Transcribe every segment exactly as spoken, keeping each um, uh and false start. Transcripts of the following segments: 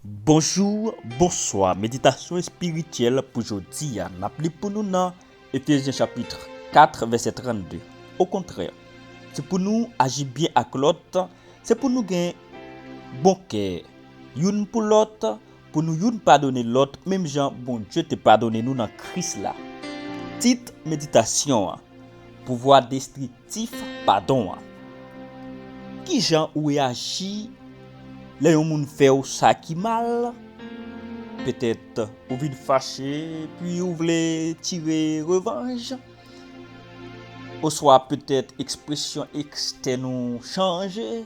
Bonjou, bonswa. Meditasyon espirityèl pou jodi a. N ap li pou nou nan Efezyen chapit kat, vèsè trannde. Okontrè, se pou nou aji byen ak lòt, se pou nou gen bon kè youn pou lòt, pou nou youn padone lòt, menm jan Bondye te padone nou nan Kris la. Tit meditasyon an: pouvwa destriktif padon an. Ki jan ou reyaji lè yon moun fè w sa ki mal? Petèt ou vin fache, epi ou vle tire revanj. Oswa petèt ekspresyon ekstèn ou chanje,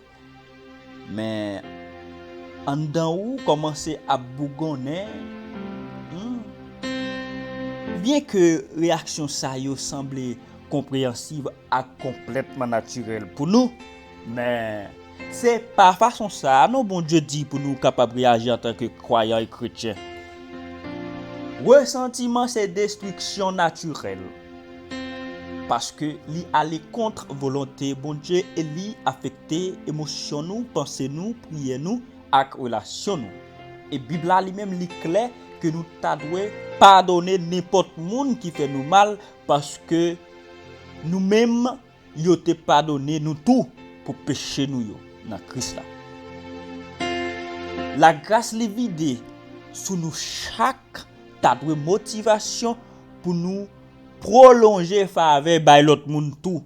men anndan ou kòmanse ap bougonnen. Hmm. Byenke reyaksyon sa yo sanble konpreyansiv ak konplètman natirèl pou nou, men se pa fason sa a non Bondye di pou nou kapab reyaji antanke kwayan e kretyen. Resantiman se destriksyon natirèl, paske li ale kont volonte Bondye e li afekte emosyon nou, panse nou, priyè nou ak relasyon nou. E Bib la li menm li klè ke nou ta dwe padone nenpòt moun ki fè nou mal, paske nou menm yo te padone nou tou pou peche nou yo nan Kris la. Lagras li vide sou nou chak ta dwe motivasyon pou nou pwolonje favè bay lòt moun tou.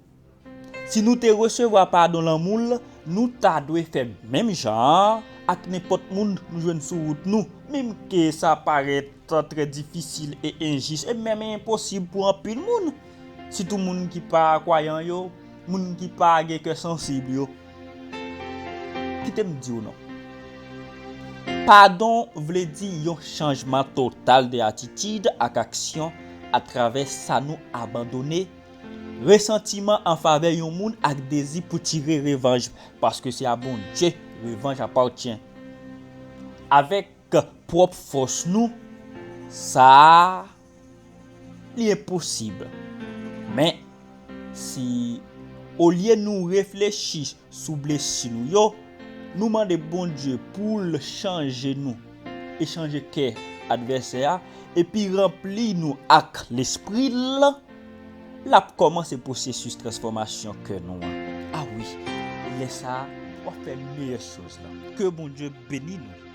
Si nou te resevwa padon lanmou l, nou ta dwe fè menm jan an ak nenpòt moun nou jwenn sou wout nou, menm ke sa parèt trè difisil e enjis, e menm enposib pou anpil moun, sitou moun ki pa kwayan yo, moun ki pa gen kè sansib yo. Kite m di w non. Padon vle di yon chanjman total de atitid ak aksyon atravè sa nou abandone resantiman an favè yon moun ak dezi pou tire revanj, paske se a Bondye revanj apatyen. Avèk pwòp fòs nou, sa a, li enposib. Men, si olye nou reflechi sou blesi nou yo, nou mande Bondye pou l chanje nou e chanje kè advèsè a, epi ranpli nou ak Lespri l, l ap kòmanse pwosesis transfòmasyon kè nou an. A wi, lè sa a, w ap fè meyè choz la. Ke Bondye beni nou.